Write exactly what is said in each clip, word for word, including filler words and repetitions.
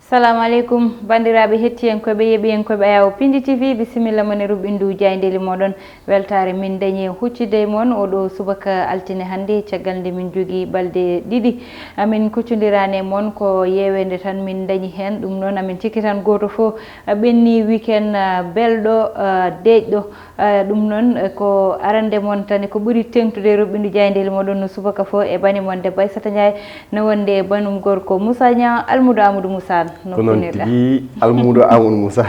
Salamu aleykum, banndiraaɓe hettiyankooɓe, yeeɓiyankooɓe Ayawo Pindi T V, bisimilla mon e ruɓɓindu jaayndeeli mooɗon. Weltaare min dañi e huccude e mon oɗo subaka altine hannde, caggal nde min jogii balɗe ɗiɗi. Amin kuccondiraani e mon ko yeeweende tan min dañi heen. Ɗum noon, amin cikki tan gooto fof ɓenni weekend, ah, belɗo, ah, deeƴɗo. Ah, ɗum noon, eh, ko arande mon tan ko ɓuri teŋtude e ruɓɓindu jaayndeeli mooɗon no subaka fof e bani mon debbo Aissata Ndiaye, no wonde e banum gorko Moussa Niang, Almudo Amadou Moussa. Ko noon tigi, Almudo Amadou Moussa.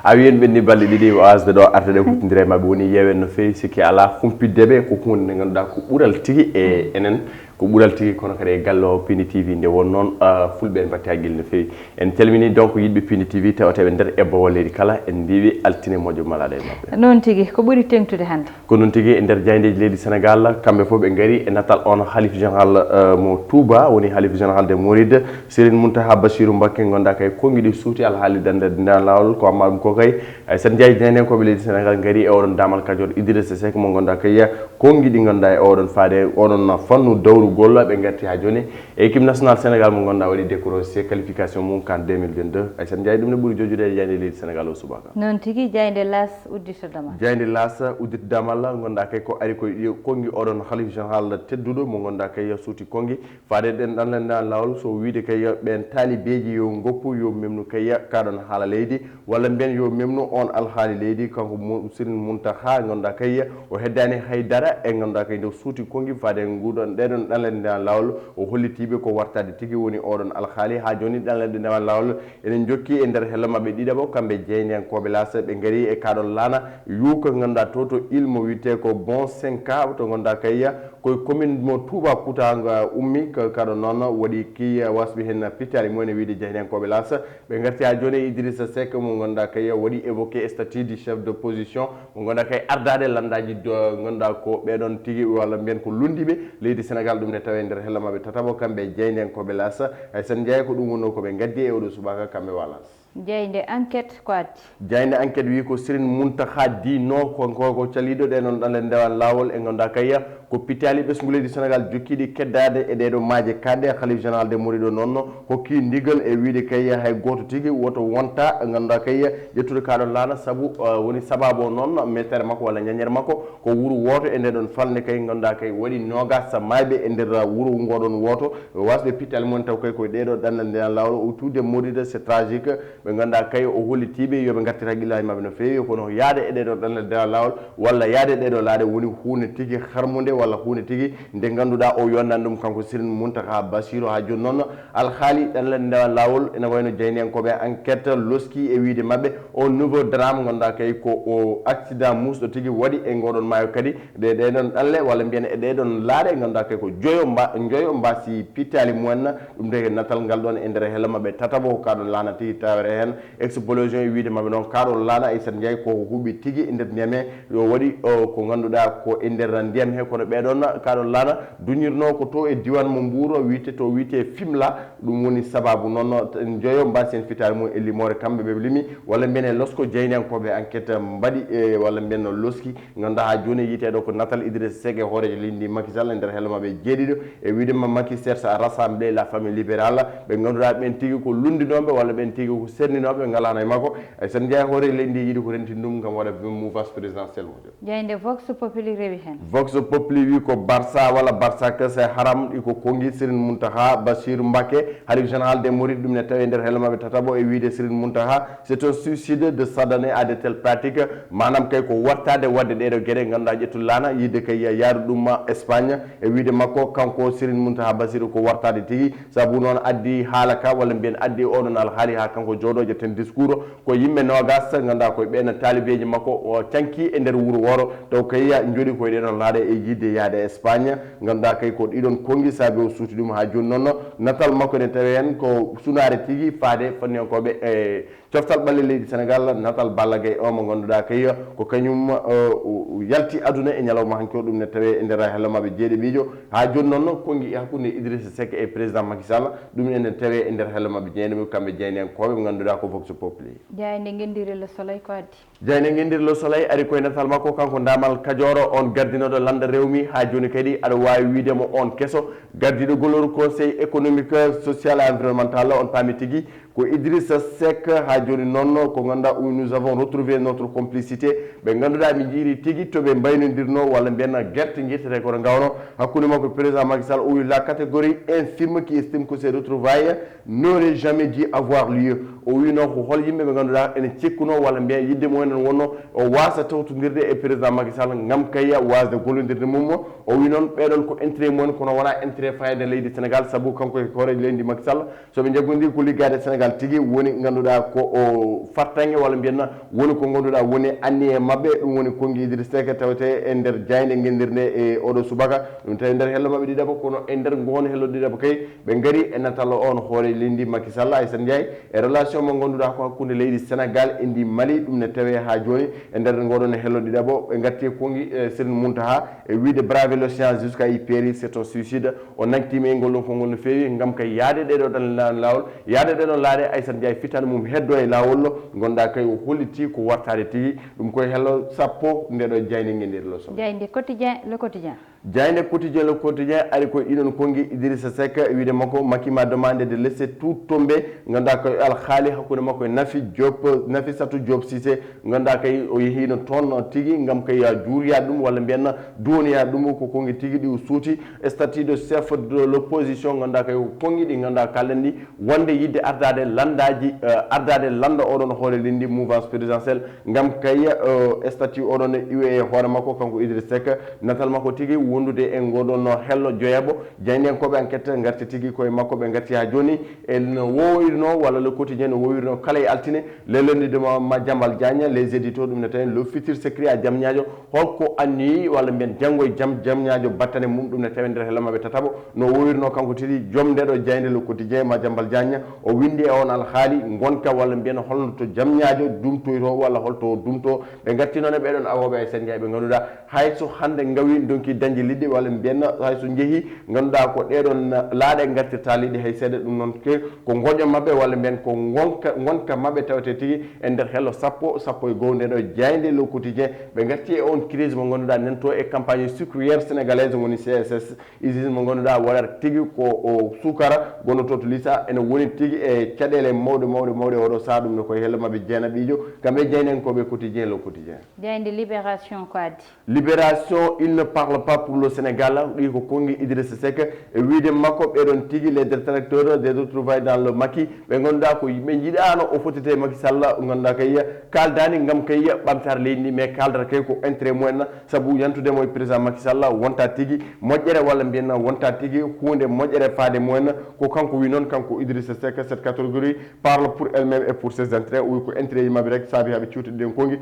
A wiyen ɓenni balɗe ɗiɗi o asde ɗo arde ɗe huttondira e maɓɓe woni yeewen no feewi, sikki alaa humpitde ɓe ko huunde nde ngannduɗaa ko ɓural tigi e enen, ko ɓural tigi kono kadi e galle o Pindi T V. Nde won noon, ah, fulɓe en mbaɗti haqqille no feewi. En calmini donc yiɗɓe Pindi T V tawata ɓe nder e bowal leydi kala, en mbiɓe altine moƴƴo malaɗo e maɓɓe. Noon tigi, ko ɓuri teŋtude hannde? Ko noon tigi, e nder jaayndeeji leydi Sénégal, kamɓe fof ɓe ngari e natal on halif général, eh, mo Touba, woni halif général de Mouride, Serigne Mountakha Bassirou Mbacké, ngannduɗaa kay konngi ɗi suuti alhaali dande nde laawol, ko amma ɗum ko kay, eh, sen njaay jaayndenkooɓe leydi Sénégal ngari e oɗon damal Kajoor Idrissa Seck mo ngannduɗaa kay konngi ɗi ngannduɗaa e oɗon faade oɗon fannu dawrugol, ɓe ngarti haa jooni e équipe nationale Sénégal mo ngannduɗaa waɗi décroché qualification mum CAN deux mille vingt-deux. Aissata Ndiaye, ɗum ne ɓuri jojjude e jaaynde leydi Sénégal o subaka. Noon tigi, jaaynde L'As uddito damal. Jaaynde L'As uddito damal, ngannduɗaa kay ko ari koye ɗi konngi oɗon halif général tedduɗo mo ngannduɗaa kay suuti konngi. Faade ɗen ɗan len laawol so wiide kay ɓen taalibeeji yo ngoppu yo memnu kay kaɗon haala leydi, walla mbiyen yo memnu on alhaali leydi, kanko mo Serigne Mountakha, ngannduɗaa kay o heddaani hay dara e ngannduɗaa kay nde suuti konngi faade nguɗon ɗeɗon ɗanle ndewan laawol. O hollitiiɓe ko wartaade tigi woni oɗon alhaali. Haa jooni ɗanle ndewan laawol enen jokki e nder hello maɓɓe ɗiɗaɓo, kamɓe jeyniyankooɓe L'As ɓe ngari e kaɗon laana yuuka ngannduɗaa to to il mo wiyetee ko Bon Senka, to ngannduɗaa kay koye commune mo Touba Kouta nga ummi. Ka-, kaɗon noon waɗi ki wasɓe heen pittaali mumen e wiide jeyniyankooɓe L'As. Ɓe ngarti haa jooni e Idrissa Seck mo ngannduɗaa kay waɗi évoqué statut du chef d'opposition mo ngannduɗaa kay ardaade lanndaaji do ngannduɗaa ko ɓeɗon tigi walla mbiyen ko lunndiiɓe leydi Sénégal, ɗum ne tawee nder hello maɓɓe tataɓo kamɓe jeyniyankooɓe L'As. Aissata Ndiaye, ko ɗum wonnoo ko ɓe ngaddi e oɗo subaka kamɓe wa L'As. Jaaynde Enquête ko addi? Jaaynde Enquête wi ko Serigne Mountakha diino ko, ko, ko caliiɗo ɗe noon ɗanle ndewan laawol e ngannduɗaa kay ko pittaali ɓesngu leydi Sénégal jokkiiɗi keddaade e ɗeɗo maaje kaɗɗe. Halif général de Mouride o noon hokki ndigal e wiide kay hay gooto tigi woto wonta ngannduɗaa kay ƴettude kaɗon laana, sabu, eh, woni sababu o noon mettere makko walla ñañere makko ko wuro wooto e nde ɗon falnde kay ngannduɗaa kay waɗi noogas mayɓe e nder wuro ngoɗon wooto. Wasɓe pittaali mumen taw kay koye ɗeɗo ɗanle ndewan laawol o tuude Mouride, c'est tragique. Ɓe ngannduɗaa kay o hollitiiɓe yo ɓe ngartir haqqillaaji maɓɓe no feewi, kono yaade e ɗeɗo ɗanle ndewan laawol walla yaade e ɗeɗo laaɗe woni huunde tigi harmunde walla huunde tigi nde ngannduɗaa o yonnaani ɗum kanko Serigne Mountakha Bassirou. Haa jooni noon alhaali ɗanle ndewan laawol ene wayno jeyniyankooɓe Enquête loski e wiide maɓɓe o nouveau drame ngannduɗaa kay ko o accident muusɗo tigi waɗi e ngoɗon maayo kadi ɗe ɗeɗon ɗanle walla mbiyen e ɗeɗon laaɗe ngannduɗaa kay ko joyo mba-, joyo mbasi pittaali mumen. Ɗum de natal ngal ɗon e nder hello maɓɓe tataɓo ko kaɗon laana tigi tawere heen explosion e wiide maɓɓe noon kaɗon laana Aissata Ndiaye ko huuɓi tigi e nder ndiyam he yo waɗi o ko ngannduɗaa ko e nder ndiyam he kono ɓeɗon kaɗon laana duñirno ko to e diwan mo Mbour wiyete to wiyete Fimela. Ɗum woni sababu noon joyo mbasi en pittaali mum e limoore kamɓe ɓe limi walla mbiyen e losko jeyniyankooɓe Enquête mbaɗi e walla mbiyen no loski. Ngannduɗaa haa jooni yiyeteeɗo ko natal Idrissa Seck e hooreejo leydi ndi Macky Sall e nder hello maɓɓe jeeɗiɗo e wiide ma Macky cherche à rassembler la famille libérale, ɓe ngannduɗaa ɓen tigi ko lunndinooɓe walla ɓen tigi ko serndiinooɓe ɓe ngalaano e makko. Aissata Ndiaye, hooreejo leydi ndi yiɗi ko rentinde ɗum ngam waɗa mouvance présidentielle mo. Jaaynde Vox Populi rewi heen. Vox Populi wi ko Barça walla Barça que c'est haram ɗi ko konngi Serigne Mountakha Bassirou Mbacké, halif général des Mourides, ɗum ne tawi e nder hello maɓɓe tataɓo e wiide Serigne Mountakha c'est un suicide de s'adonner à de telles pratiques. Maanaam kay ko wartaade waɗde ɗeɗo geɗe ngannduɗaa ƴettu laana yiide kay ya-, yaaru ɗum Espagne e wiide makko kanko Serigne Mountakha Bassirou ko wartaade tigi, sabu noon addi haala ka walla mbiyen addi oɗon alhaali haa kanko jooɗo ƴetten discours ko yimɓe noogas ngannduɗaa koye ɓeen taalibeeji makko o canki e nder wuro wooro taw kay njooɗi koye ɗeɗon laaɗe e yiide yaade Espagne. Ngannduɗaa kay ko ɗiɗon konngi saabi o suuti ɗum haa jooni noon natal makko ene tawi heen ko sunaare tigi faade fanniyankooɓe e coftal ɓalli leydi Sénégal, natal Balla Gaye o mo ngannduɗaa kay ko kañum, eh, o, o yalti aduna e ñalawma hanki o, ɗum ne tawe e nder hello maɓɓe jeeɗiɗijo. Haa jooni noon konngi hakkunde Idrissa Seck e président Macky Sall, ɗum ene tawe e nder hello maɓɓe jeeɗiɗijo kamɓe jeyniyankooɓe ɓe ngannduɗaa ko Vox Populi. Jaaynde Ngenndire Le Soleil ko addi? Jaaynde Ngenndire Le Soleil ari koye natal makko kanko Damal Kajoor on gardinooɗo lannda rewmi haa jooni kadi aɗa waawi wiide mo on keso gardiiɗo goloru Conseil économique, social et environnemental on paami tigi Ko Idrissa Seck, haa jooni noon, ko ngannduɗaa, où nous avons retrouvé notre complicité. Ɓe ngannduɗaa, min njiiri tigi to ɓe mbaynodirnoo, walla mbiyen gerte njiirtete koto ngawno, hakkunde makko e président Macky Sall. O wi la catégorie infime qui estime que ces retrouvailles n'auraient jamais dû avoir lieu. O wi noon ko hol yimɓe ɓe ngannduɗaa ene cikkunoo walla mbiyen yiɗde mumen en wonno o waasa tawtondirde e président Macky Sall ngam kayya waasde gollondirde mum. O wi noon ɓeɗon ko intérêt mumen kono wonaa intérêt fayda leydi Sénégal, sabu kanko e hooreejo leydi Macky Sall, so ɓe njaggondirii ko liggaade Sénégal tigi woni ngannduɗaa ko o fartaŋŋe walla mbiyen woni ko ngannduɗaa woni anniye maɓɓe. Ɗum woni konngi Idrissa Seck tawetee e nder jaaynde ngenndirnde e oɗo subaka. Ɗum tawi nder hello maɓɓe ɗiɗaɓo, kono e nder ngoon hello ɗiɗaɓo kay, ɓe ngari e natal on hooreejo leydi Macky Sall, Aïssata Ndiaye, e relation mo ngannduɗaa ko hakkunde leydi Sénégal e ndi Mali. Ɗum ne tawee haa jooni e nder ngoɗon hello ɗiɗaɓo. Ɓe ngatti e konngi, e Serigne Mountakha, e wiide braver l'océan jusqu'à y périr, c'est un suicide. O nangtiima e ngol ɗon konngol no feewi ngam kay yahde ɗee ɗoo ɗan la-, laawol, yahde ɗee ɗoo laaɗe, Aïssata Ndiaye fitaande mum heddo e laawol, ngonɗaa kay o hollitii ko wartaade tigi. Ɗum koye hello sappo nde ɗoo jaaynde ngenndirnde lo soɓe. Jaaynde Quotidien, Le Quotidien. Jaaynde Quotidien, Le Quotidien ari ko iɗon konngi Idrissa Seck, e wiide makko Macky m'a demandé de laisser tout tomber, ngannduɗaa ko alhaali hakkunde makko e Nafi Diop, Nafissatou Diop Cissé, ngannduɗaa kay o yehiino toon tigi ngam kay juuriyaade ɗum walla mbiyen duwoniyaade ɗum ko konngi tigi ɗi o suuti, statut de chef de l'opposition, ngannduɗaa kay ko konngi ɗi ngannduɗaa kalɗen ɗi wonde yiɗde ardaade lanndaaji, eh, ardaade lannda oɗon hoore leydi mouvance présidentielle. Ngam kay, eh, statut oɗon iwe e hoore makko, kanko Idrissa Seck, natal makko tigi wondude e ngoɗon hello joyaɓo. Jaayndiyankooɓe enquête ngarti tigi koye makko, ɓe ngarti haa jooni. En woowirno, walla Le Quotidien no woowirno kala e altine, lelondiɗo ma, Madiambal Diagne, Les Éditos, ɗum ne tawi Le Futur S'écrit à Diamniadio, holko anniyi walla mbiyen janngo e jam, Diamniadio battane mum, ɗum ne tawi nder hello maɓɓe tataɓo. No woowirno kanko tigi joom nde ɗoo jaaynde Le Quotidien, Madiambal Diagne, o winndi e on alhaali ngonka walla mbiyen holno to Diamniadio dumtoyto walla holto o dumto. Ɓe ngatti noon e ɓeɗon awooɓe Aïssata Ndiaye ɓe ngannduɗaa hay so hannde ngawi ndonki dañde liɗɗi walla mbiyen hay so njehi ngannduɗaa ko ɗeɗon laaɗe ngartirta liɗɗi hay seeɗa. Ɗum noon ke ko ngoƴo maɓɓe walla mbiyen ko ngonka, ngonka maɓɓe tawete tigi e nder hello sappo, sappo e goo nde ɗoo jaaynde Le Quotidien. Ɓe ngatti e on crise mo ngannduɗaa nanto e campagne sucrière sénégalaise woni C S S, usine mo ngannduɗaa waɗata tigi ko o suukara gonnoto to Lissa, ene woni tigi e caɗeele mawɗe, mawɗe, mawɗe oɗo saha. Ɗum ne koye hello maɓɓe jeenaɓiijo, kamɓe jaayndiyankooɓe Quotidien, Le Quotidien. Jaaynde Libération ko addi? Libération, il ne parle pas pour le Sénégal, ɗi ko konngi Idrissa Seck, e wiide makko ɓeɗon tigi les détracteurs des retrouvailles dans le Macky, ɓe ngannduɗaa ko yimɓe njiɗaano o fottite Macky Sall, ngannduɗaa kay kaaldaani ngam kay ɓamtaare leydi ndi, mais kaaldata kay ko intérêt mumen, sabu yantude mo e président Macky Sall wonta tigi moƴƴere walla mbiyen wonta tigi huunde moƴƴere faade mumen. Ko kanko wi noon, kanko Idrissa Seck, cette catégorie parle pour elle-même et pour ses intérêts, o wi ko intérêt ji maɓɓe rek saabi haa ɓe ciwtidi ɗen konngi.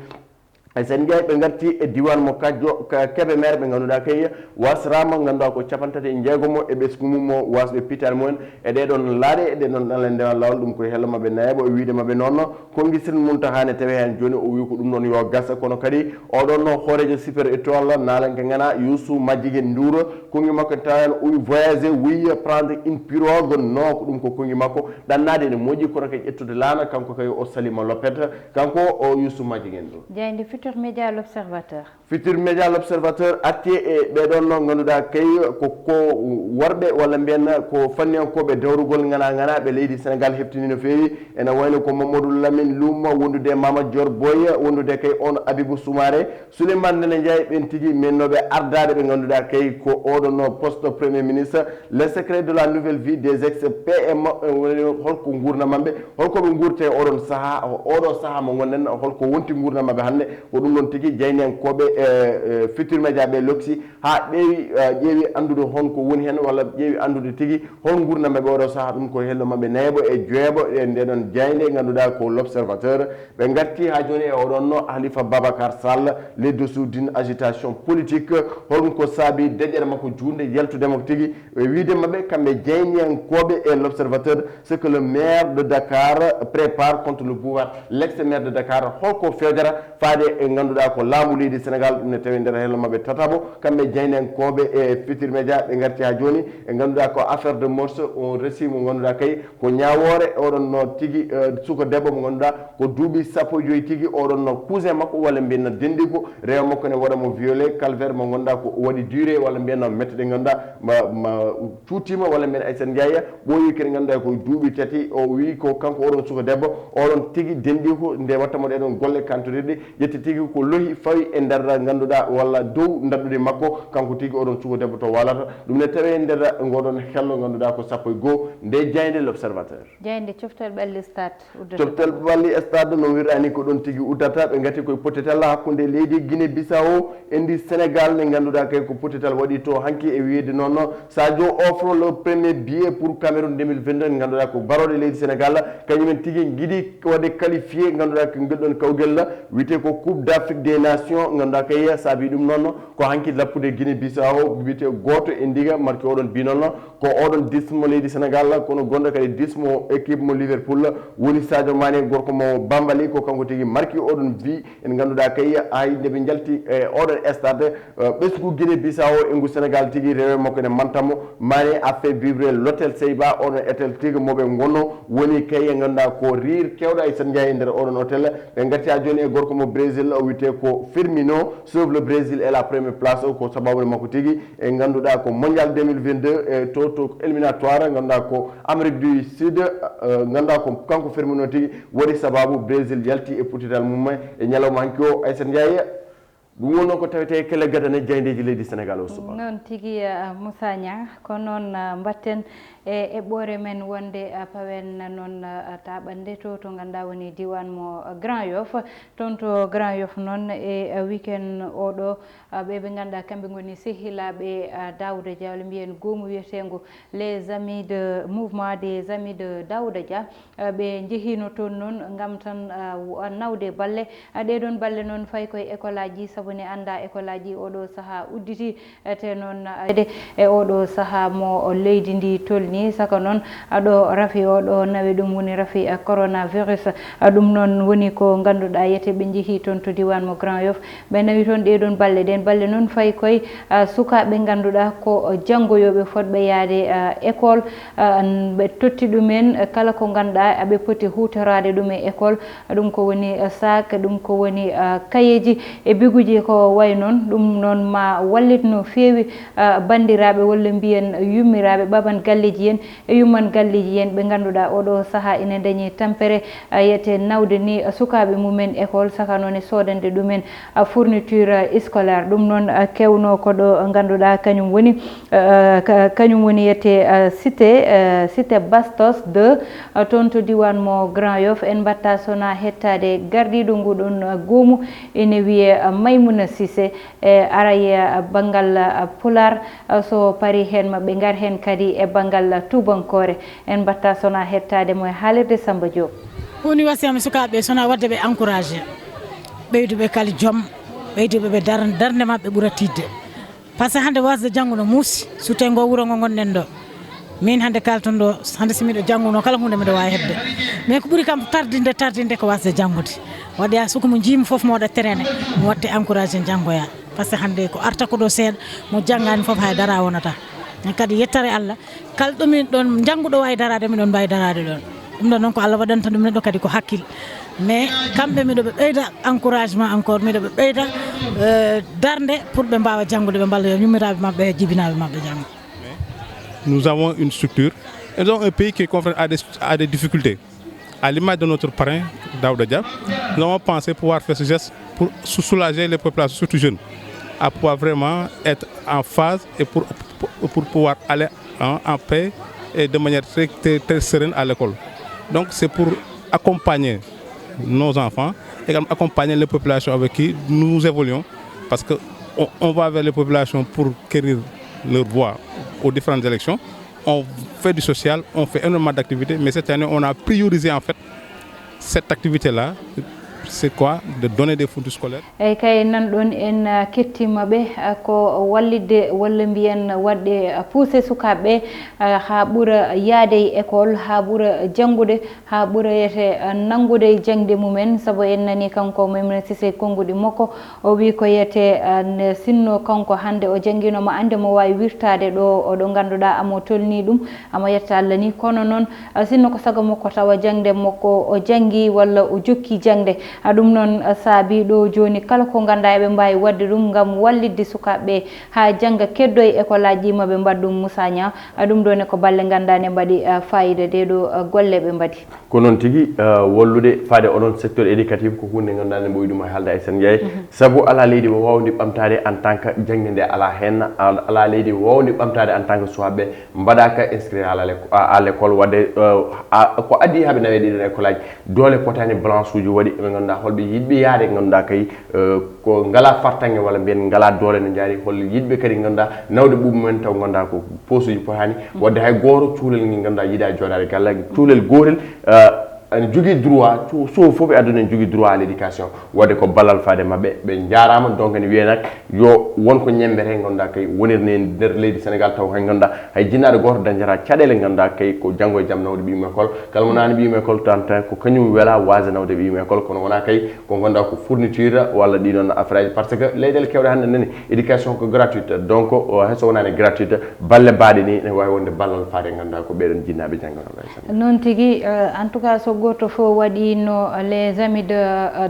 E sen jeyi ɓe ngarti e diiwaan mo Kajjo, Ka-, Kébémer, ɓe ngannduɗaa kay wasraama, ngannduɗaa ko capanɗe tati e jeegom e ɓesngu mum mo waasɓe pital mumen e ɗee ɗoon laaɗe, e ɗee ɗoon ɗanle ndewa laawol, ɗum koye hello maɓɓe nayaɓo e wiyde maɓɓe noon. Konngi Sirn Muntahaa ne tawee heen jooni, o wi ko ɗum noon yo gas, kono kadi oɗon no hooreejo Super Étoile naalanke ngana Youssou Madjiguène Ndour, konngi makko tawen o wi voyager, oui, prendre une pirogue, non, ko ɗum ko konngi makko. Ɗannaade ene moƴƴi, kono kadi ƴettude laana, kanko kay o salima loppet, kanko o Youssou Madjiguène Ndour. Jaaynde Futur Média, L'Observateur. Futur Média, L'Observateur, arti e ɓee ɗoon no ngannduɗaa kay ko, ko worɓe walla mbiyen ko fanniyankooɓe dawrugol ngana ngana ɓe leydi Sénégal heftini no feewi. Ene wayno ko Mamadou Lamine Loum wondude e Mama Dior Boy, wondude kay on Abibou Soumaré, Souleymane Ndéné Ndiaye, ɓeen tigi mennooɓe ardaade ɓe ngannduɗaa kay ko oɗon no poste Premier Ministre, le secret de la nouvelle vie des ex P M, eh, woni holko nguurndam maɓɓe, holko ɓe nguurte oɗon sahaa, oɗo sahaa mo ngonɗen, holko wonti nguurndam maɓɓe hannde. Ko ɗum ɗoon tigi jaayndiyankooɓe, eh, eh, Futur Média ɓe loksi haa ɓeewi, eh, ƴeewi anndude hon ko woni heen walla ɓe ƴeewi anndude tigi hol nguurndam maɓɓe oɗo sahaa. Ɗum ko hello maɓɓe nayaɓo e joyaɓo e ndee ɗoon jaaynde ngannduɗaa ko L'Observateur. Ɓe ngarti haa jooni e oɗon no Halifa Babacar Sall, le dessous d'une agitation politique. Holko saabi deƴƴere makko juutnde yaltude makko tigi e wiyde maɓɓe kamɓe jaayndiyankooɓe e L'Observateur, ce que le maire de Dakar prépare contre le pouvoir, l'ex-maire de Dakar, holko fewjata faade e ngannduɗaa ko laamu leydi Sénégal, ɗum ne tawi nder hello maɓɓe tataɓo, kamɓe jaynankooɓe e Futurs Médias, ɓe ngarti haa jooni e ngannduɗaa ko affaire de morse, on récit mo ngannduɗaa kay ko ñaawoore, oɗon no tigi, eh, suka debbo mo ngannduɗaa ko duuɓi sappo e joyi tigi, oɗon no cousin makko walla mbiyen no denɗiiko, rewo makko ne waɗa mo violé, calvaire mo ngannduɗaa ko waɗi duré walla mbiyen no mette ɗe ngannduɗaa ma, ma cuutima walla mbiyen Aysata Ndiaye, ɓooyi kadi ngannduɗaa ko duuɓi tati, o wi ko kanko oɗon suka debbo, oɗon tigi denɗiiko nde watta mo ɗeɗon golle kantodirɗe, ƴetti tigi ko lohi fawi e nder ngannduɗaa walla dow ndaɗɗudi makko, kanko tigi oɗon suka debbo to waalata. Ɗum ne tawi e nder ngoɗon hello ngannduɗaa ko sappo e goo nde jaaynde L'Observateur. Jaaynde coftal ɓalli stade uddata. Coftal ɓalli stade no wirani ko ɗon tigi uddata. Ɓe ngati koye pottital hakkunde leydi Guinée Bissau e ndi Sénégal nde ngannduɗaa kay ko pottital waɗi to hanki e wiyeede noon Sadio offre le premier billet pour Cameroun deux mille vingt-deux, ngannduɗaa ko garooɗe leydi Sénégal, kañumen tigi ngiɗi waɗde qualifié, ngannduɗaa ko ngel ɗon kawgel wiyetee ko Coupe d'Afrique des Nations, ngannduɗaa kay saabi ɗum noon ko hanki lappude Guinée Bissau, wiyetee gooto e ndiga marki oɗon bi noon ko oɗon dix mo leydi Sénégal, kono gonɗo kadi dix mo équipe mo Liverpool woni Sadio Mané, gorko mo Bambali, ko kanko tigi marki oɗon bi. En ngannduɗaa kay hay nde ɓe njalti e oɗon stade, eh, ɓesngu Guinée Bissau e ngu Sénégal tigi rewe makko ne mantamo. Mané a fait vibrer l'hôtel Seyba, oɗon hôtel tigi mo ɓe ngonno woni kay e ngannduɗaa ko riir kewɗo Aysata Ndiaye e nder oɗon hôtel. Ɓe ngatti haa jooni e gorko mo Brésil o wiyetee ko Firmino, sauve le Brésil et la première place, ko sababu makko tigi e ngannduɗaa ko mondial deux mille vingt-deux e to, to éliminatoire ngannduɗaa ko Amérique du Sud, eh, ngannduɗaa ko kanko Firmino tigi waɗi sababu Brésil yalti e pottital mum e ñalawma hanki o. Aysata Ndiaye, ɗum wonno ko tawetee kele gadane jaayndeeji leydi Sénégal o subaka. Noon tigi, eh, Moussa Niang, ko noon, eh, mbatten e eɓɓoore men wonde, eh, pawen noon, eh, taaɓannde to, to ngannduɗaa woni diiwaan mo, eh, Grand Yoff. Toon to Grand Yoff noon e, eh, weekend oɗo, eh, ɓe ɓe ngannduɗaa kamɓe ngoni sehilaaɓe, eh, Daouda Dia, walla mbiyen goomu wiyeteengu Les Amis de Mouvement des Amis de Daouda Dia. Eh, ɓe njehiino toon noon ngam tan, eh, w-, nawde balle. Eh, ɗee ɗoon balle noon fayi koye école aji, sabu ne anndaa école aji oɗo sahaa udditi, eh, te noon, eh, e oɗo sahaa mo leydi ndi tolni, saka noon, eh, ɗo rafi oɗo nawi ɗum woni rafi, eh, coronavirus. Eh, ɗum noon woni ko ngannduɗaa yete ɓe njehii toon to diiwaan mo Grand Yoff. Ɓe nawi toon ɗee ɗoon balle. Ɗeen balle noon fayi koye, ah, sukaaɓe ngannduɗaa ko janngoyooɓe fotɓe yahde, ah, école, ah, n-, ɓe totti ɗumen, eh, kala ko ngannduɗaa aɓe poti huutoraade ɗum e école. Ɗum ko woni, eh, sac, ɗum ko woni, ah, kayeeji e biguuji ko wayi noon. Ɗum noon ma wallit no feewi, ah, banndiraaɓe walla mbiyen yummiraaɓe, ɓaɓan galleeji en e yumman galleeji en ɓe ngannduɗaa oɗo sahaa ina ndañi tampere, ah, yete nawde ni, ah, sukaaɓe mumen école, saka noon e soodande ɗumen, ah, fourniture, ah, scolaire. Ɗum noon, ah, kewno ko ɗo ngannduɗaa kañum woni, ah, ka-, kañum woni yete, ah, cité, ah, cité Bastos deux, ah, toon to diiwaan mo Grand Yoff. En mbaɗta sona hettaade gardiiɗo nguɗon, ah, goomu ene wiyee, ah, Maymuna Sise. E aray, eh, banngal, eh, Pulaar, eh, so parii heen ma ɓe ngar heen kadi e banngal, eh, tuubankoore. En mbaɗta sona hettaade mo e haalirde Samba Diop. Ko woni wasiyam e sukaaɓe, sona waɗde ɓe encouragé, ɓeyduɓe kala joom, ɓeyduɓe ɓe dar-, darnde maɓɓe ɓura tiiɗde. Par ce que hannde wasde janngo no muusi, surtout e ngo wuro ngo ngonɗen ɗo. Min hannde kalton ɗo, hannde si miɗo janngunoo kala huunde miɗo waawi heɓde. Mais ko ɓuri kam tardinde, tardinde ko wasde janngude. Waɗi haa suka mo njiimi fof mo waɗa terrain, mo waɗte encouragé janngoya. Par ce que hannde ko arta ko ɗo seeɗa, mo janngaani fof hay dara wonata. Kadi yettare Allah, kala ɗo min ɗon jannguɗo waawi daraade, miɗon mbaawi daraade ɗon. Ɗum ɗon noon ko Allah waɗanta ɗum neɗɗo kadi ko hakkil. Mais kamɓe miɗo ɓe ɓeyda encouragement encore, miɗo ɓe ɓeyda, euh, darnde pour ɓe mbaawa janngude, ɓe mballa yummiraɓe maɓɓe e jibinaɓe maɓɓe janngo. Nous avons une structure. Nous avons un pays qui est confronté à des, à des difficultés. À l'image de notre parrain, Daouda Dia, nous avons pensé pouvoir faire ce geste pour sou-, soulager les populations, surtout jeunes, à pouvoir vraiment être en phase et pour, pour, pour pouvoir aller en, en paix et de manière très, très, très sereine à l'école. Donc c'est pour accompagner nos enfants et également accompagner les populations avec qui nous évoluons, parce que on, on va vers les populations pour quérir leur voix aux différentes élections. On fait du social, on fait énormément d'activités, mais cette année, on a priorisé en fait cette activité-là, C'est quoi de donner des fournitures scolaires? Eyi kay, nan ɗon en kettima ɓe ko wallitde walla mbiyen waɗde poussé sukaaɓe ɓe haa ɓura yaade e école, haa ɓura janngude, haa ɓura yete nanngude jaŋde mumen. Sabu en nani kanko Maimouna Cissé konnguɗi makko, o wi ko yete sinno kanko hannde o janngino ma annde mo waawi wirtaade ɗo ɗo ngannduɗaa amo tolni ɗum, amo yetta Allah ni. Kono noon sinno ko sago makko tawa jaŋde makko o janngi walla o jokki jaŋde. Ɗum noon saabi ɗo jooni kala ko ngannduɗaa eɓe mbaawi waɗde ɗum ngam wallitde sukaaɓe ɓe haa jannga keddo e école aji ɗi maɓe mbaɗ ɗum. Moussa Niang, ɗum ɗo ne ko balle ngannduɗaa ne mbaɗi faayida ɗe ɗo golle ɓe mbaɗi. Ko noon tigi, wallude faade onon secteur éducatif ko huunde ngannduɗaa ne ɓooyi ɗum e haalde Aissata Ndiaye. Sabu alaa leydi mo waawndi ɓamtaade en tant que jaŋde nde alaa heen, alaa leydi mo waawndi ɓamtaade en tant que suwaaɓe mbaɗaaka inscrire à l'école waɗde ko addi haa ɓe nawe ɗiɗon école aji. Doole potaani balance uji waɗi ɓe ngannduɗaa holɓe yiɗɓe yaade ngannduɗaa kay ko ngalaa fartaŋŋe walla mbiyen ngalaa doole no njaari, hol yiɗɓe kadi ngannduɗaa nawde ɓuuɓi mumen taw ngannduɗaa ko posuji potaani waɗde hay gooto cuulel ngel ngannduɗaa yiɗaa jooɗaade galle, cuulel gootel ene jogii droit, suufu fof e aduna ene jogii droit à l'éducation. Waɗde ko ballal faade maɓɓe, ɓe njaaraama. Donc ene wiyee nak yo won ko ñembete ngannduɗaa kay wonirde e nder leydi Sénégal taw hay ngannduɗaa hay jinnaaɗo gooto dañataa caɗeele ngannduɗaa kay ko janngo e jam nawde ɓiyyum école. Kala mo naani ɓiyyum école tan tan ko kañum wela waasde nawde ɓiyyum école, kono wonaa kay ko ngannduɗaa ko fourniture walla ɗii ɗoon affaire aji, par ce que leyɗeele keewɗe hannde nani éducation ko gratuite. Donc hay so wonaani gratuite, balle baaɗe ni ne waawi wonde ballal faade ngannduɗaa ko ɓeeɗoon jinnaaɓe jannganooɓe. Noon tigi, en tout cas so gooto fof waɗiino les amis de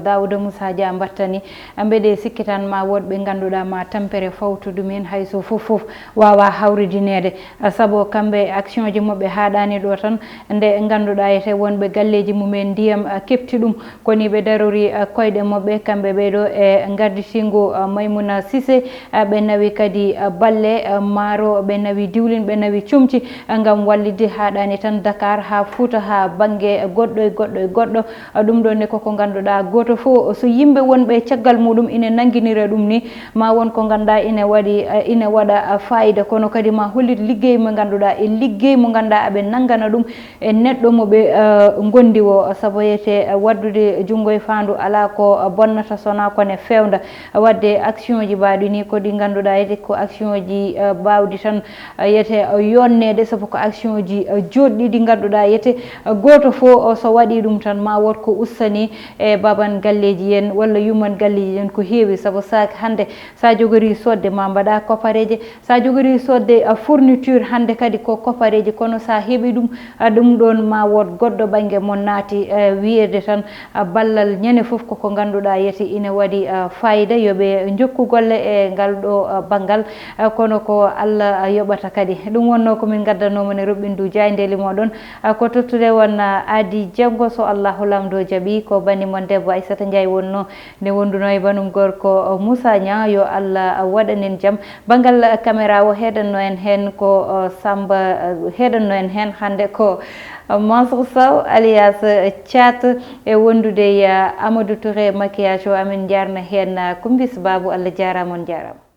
Daouda Moussa Dia mbattani, mbeɗe sikki tan ma wood ɓe ngannduɗaa ma tampere fawtu ɗum en hay so fof fof waawa hawridineede. Sabu kamɓe action ji maɓɓe haaɗaani ɗo tan, nde ngannduɗaa ete wonɓe galleeji mumen ndiyam keɓti ɗum, koni ɓe darori koyɗe maɓɓe kamɓe ɓeeɗo e ngarditingu Maimouna Cissé. Ɓe nawi kadi balle maaro, ɓe nawi diwlin, ɓe nawi comci ngam wallitde haaɗaani tan Dakar haa Fuuta haa bannge goɗɗo e goɗɗo e goɗɗo. Ɗum ɗo ne koko ngannduɗaa gooto fof so yimɓe wonɓe caggal muɗum ine nannginira ɗum ni, ma won ko ngannduɗaa ine waɗi ine waɗa faayida, kono kadi ma hollit liggey mo ngannduɗaa e liggey mo ngannduɗaa aɓe nanngana ɗum e neɗɗo mo ɓe ngondi o. Sabu yete waɗdude junngo e faandu alaa ko bonnata so wonaa ko ne feewnda. Waɗde action ji mbaɗi ni ko ɗi ngannduɗaa yete ko action ji baawɗi tan yete yonneede, sabu ko action ji joɗɗi ɗi ngannduɗaa yete gooto fof so waɗi ɗum tan ma wood ko ustani e baban galleeji en walla yumman galleeji en ko heewi. Sabu saak hannde sa jogori soodde ma mbaɗa kopareeje, sa jogori soodde fourniture hannde kadi ko kopareeji, kono sa heɓi ɗum ɗum ɗoon ma wood goɗɗo ɓannge mo naati wiyeede tan ballal ñande fof koko ngannduɗaa yete ine waɗi faayida. Yo ɓe njokku golle e ngal ɗo banngal, kono ko Allah yoɓata kadi. Ɗum wonnoo ko min ngaddanoo mon e roɓɓindu jaayndeeli mooɗon. Ko tottude won aadi janngo so Allahu Laamɗo jaɓi. Ko banndi mon debbo Aissata Ndiaye wonnoo nde wonduno e banum gorko Moussa Niang. Yo Allah waɗan en jam. Banngal caméra o heɗanno en heen ko Samba, heɗanno en heen hannde ko Mansour Sow alias Thiat, e wondude e Amadou Touré maquillage o. Amin njaarna heen Kumbis Babou, Allah jaaraama, on njaaraama.